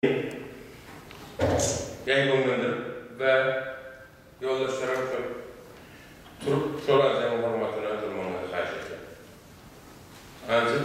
Ýaýbaňlandyryp we ýoldaşlaram şol turup şol adamyň hormatyna durmagyňyzy haýyş edýän. Anjy.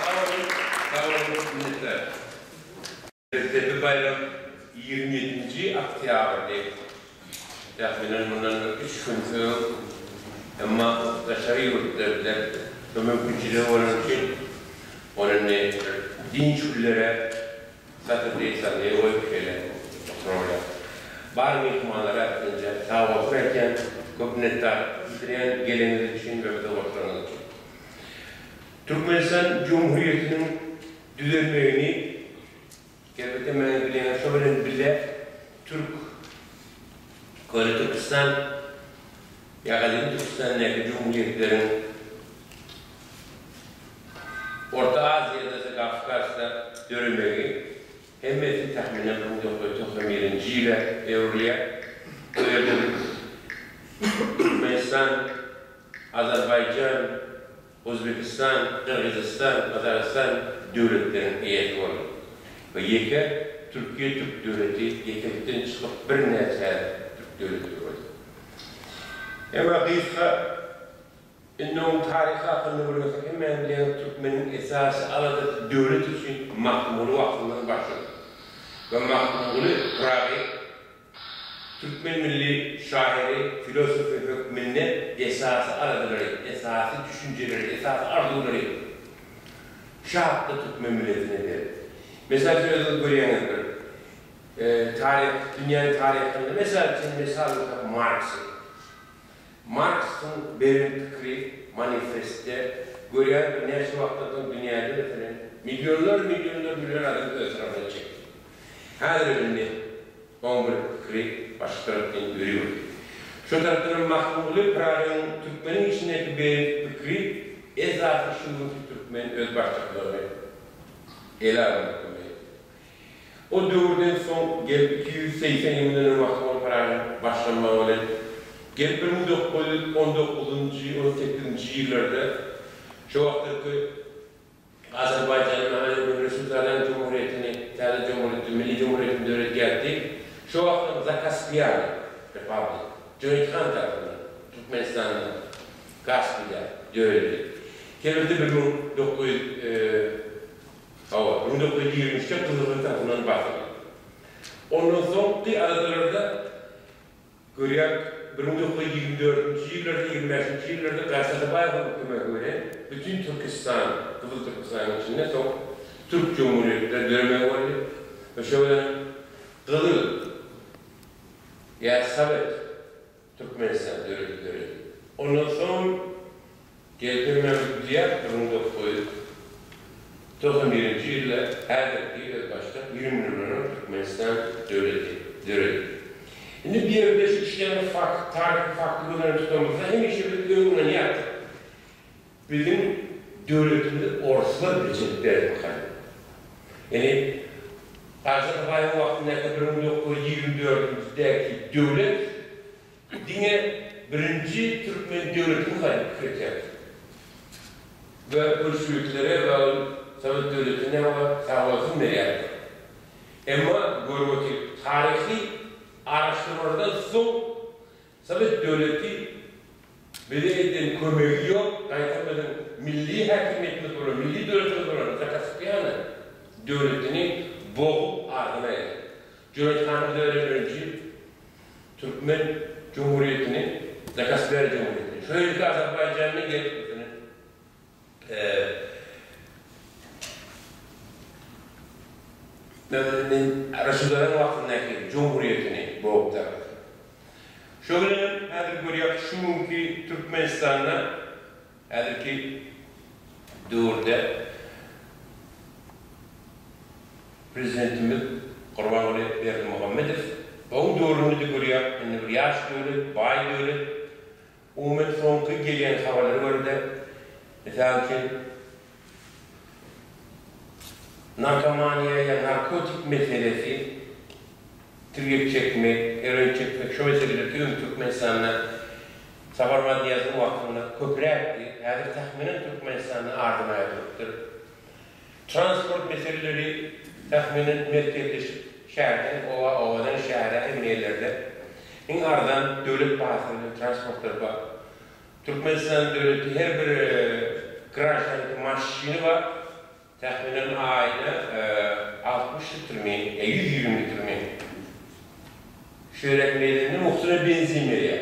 Sag boluň, sag boluň, minnetdar. Depe baýram 27-nji oktýabrdy. Takmynan mundan bir üç gün öň. Emma daşary ýurtda bizler bu mümkinçiligi bolan üçin ony indi bir dynç günlere Saturday, Sunday goýup şeýle oturarlar. Bar myhmanlara önje sagbolsun aýtýan, köp minnetdarlyk bildirýän geleniňiz üçin we bize goşulanyňyz üçin. Türkmenistan Jumhuriýetiniň düzelmegini elbetde men bilýän şo bilen bile türk Köne Türküstan ýa Gadymy Türküstandäki jumhuriýetleriň Orta Aziýada Zakawkazda döremegi hemmesi takmynan 1991-nji ýyla öwrülýär. Bu ýerde biz Türkmenistan, Azerbaýjan, Özbegistan, Gyrgyzystan, Gazagystan döwletleriň eýesi boldy we ýeke. Türkiýe Türk döwleti ýekelikden çykyp birnäçe Türk döwleti boldy. Emma gysga indi oň taryhy hakynda gürlesek hemmämiz bilýäňiz türkmeniň esasy aladasy döwlet üçin Magtymguly wagtyndan başlady we Magtymguly Pyragy Türkmen milli şahyry, filosofy hökmünde esasy aladalary, esasy düşünjeleri, esasy arzuwlary şu hakda türkmen milletine berdi. Mysal üçin özüňiz görýäňiz bir taryh, dünýäniň taryhynda mysal üçin mysal alsak Marksy. Marksyň beren pikiri manifestde görýäňiz bir näçe wagtdan soň dünýäde meselem millionlar millionlar million adam öz tarapyna çekdi. Häzirem indi Oň bir pikiri başga tarapdan ýöri otyr. Şo tarapdanam Magtymguly Pyragynyň türkmeniň içindäki beren pikiri esasy şu günki türkmen özbaşdaklygyny ele almaga kömek etdi. O döwürden soň gelip 280 ýyl mundan öň Magtymguly Pyragynyň başlanmagy bilen gelip 1919-njy, on sekizinji ýyllarda şo wagtlarky Azerbaýjanyň Mehmet Resulzadäniň Jumhuriýetini, täze Jumhuriýeti, Milli Jumhuriýetini döredýärdi. Şo wagtam Zakaspiýany, Republic, Jüneýit han tarapyndan Türkmenistanda, Kaspide döredildi. Kebirde 1900, hawa, 1923-de Gyzylgyr tarapyndan basyldy. Ondan soňky aladalarda Görýäk, 1924-nji ýyllarda, 25-nji ýyllarda Garçasabaýewiň kömegi bilen bütin Türküstan, Gyzyl Türküstanyň içinde soň Türk jumhuriýetleri döremegi boldy we şo bilenem Gyzyl ýa Sowet Türkmenistan döredi döredi. Ondan soň gelip hemmämiz bilýäs, 1991-nji ýylda häzirki özbaşdak 20 ýyldan Türkmenistan döwleti döredi. Indi bu ýerde şu üç fakt, taryhy fakty göz öňünde tutanymyzda hemişe biz öwrenýärdik. Biziň döwletimizi orslar bejerip berdi. Ýani Gajar baýyň wagtyndaky 1924-däki döwlet Diňe birinji türkmen döwletini saýyp pikir etýäris. We bolşewiklere we ol sowet döwletine we sagbolsun berýäris. Emma görüp otyryk taryhy araşdyrmalardan soň sowet döwleti bize eden kömegi ýok, gaýtam biziň milli häkimiýetimiz bolan, milli döwletimiz bolan Zakaspiýany döwletini bogup ardyna geldi. Jüneýit hanyň döreden birinji Türkmen Cumhuriyetini, Zakaspiýa Cumhuriyetini, şu ýylky Azerbaýjanyny gelip meselem, meselem Resulzadanyň wagtyndaky Cumhuriyetini bogup dargatdy. Şo bilenem häzir görýäris şu günki Türkmenistanda häzirki döwürde Prezidentimiz Gurbanguly Berdimuhamedow oň döwründe-de görýär, indi bir ýaş döwlet, baý döwlet. Umuman soňky gelýän habarlara görä-de, mysal üçin, narkomaniýa ýa narkotik meselesi, tirýek çekmek, eroin çekmek şo meseleler öň Türkmenistanda Saparmyrat Nyýazowyň wagtynda köpräkdi, häzir takmynan Türkmenistanda ardan aýrylypdyr. Transport meseleleri takmynan merkezleşip şäherden oba, obadan şähere hemme ýerlerde iň arzan döwlet bahasy bilen transportlar bar. Türkmenistan döwleti her bir graždanyňky maşyny bar, takmynan aýyna 60 litrmi ýa 120 litrmi şeýleräk meýdanda mugtuna benzin berýär.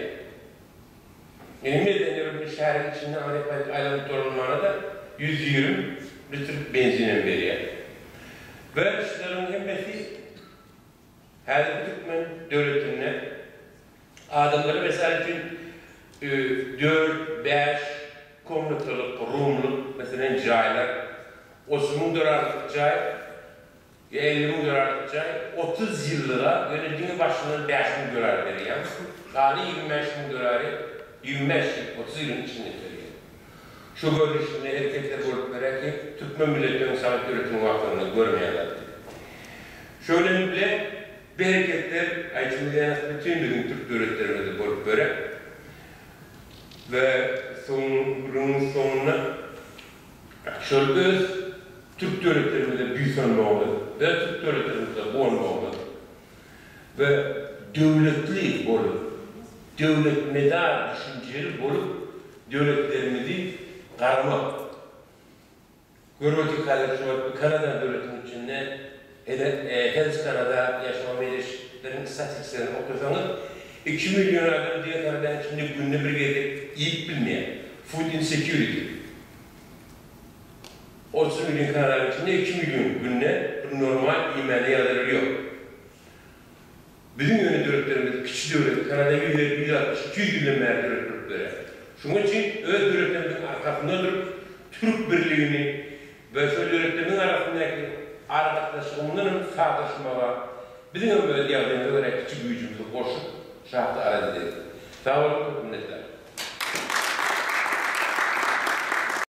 Indi medeni bir şäheriň içinde aňryk-bärik aýlanyp dolanmana-da 120 litr benzinem berýär. We şularyň hemmesi häzirki türkmen döwletinde adamlara mysal üçin dört, bäş komnatalyk, rumluk, meselem, jaýlar, 30 müň dollarlyk jaý, Ýa 50 müň dollarlyk jaý 30 ýyllyga, ýöne diňe başyndan 5 müň dollar berýäň, galan 25 müň dollary 25 ýyl, 30 ýylyň içinde töleýäň. Şu görnüşinde hereketler bolup berer ki, türkmen milleti öň sowet döwletiniň wagtynda görmeýän zatdy. Şo bilen bile bu hereketler aýtym diýýän bütin biziň türk döwletlerimizde bolup berer we soňunyň soňunda şol öz türk döwletlerimize buýsanmagymyz. Öz Türk döwletlerimize guwanmagymyz we döwletli bolup, döwletmedar düşünjeli bolup döwletlerimizi garamak. Görüp otyk häzir şu wagt Kanada döwletiniň içinde Health Canada ýaşama meýleşleriň statistikalaryny okasaňyz, iki million adam diňe Kanadanyň içinde günde bir gezek iýip bilmeýär. Food insecurity. 30 million Kanadanyň içinde iki million günde bir normal iýmäne ýagdaýlary ýok. Biziň ýöne döwletlerimiz kiçi döwlet, Kanada 150, 160, 200 ýyldan bäri döwlet bolup gelýär. Şunuň üçin öz döwletlerimiziň arkasynda durup, türk birligini we şol döwletlerimiziň arasyndaky aragatnaşygy mundan hem sazlaşmaga biziň hem öz ýagdaýymyza görä kiçi güýjümizi goşup, şahsy arada edeliň. Sag boluň, köp minnetdar.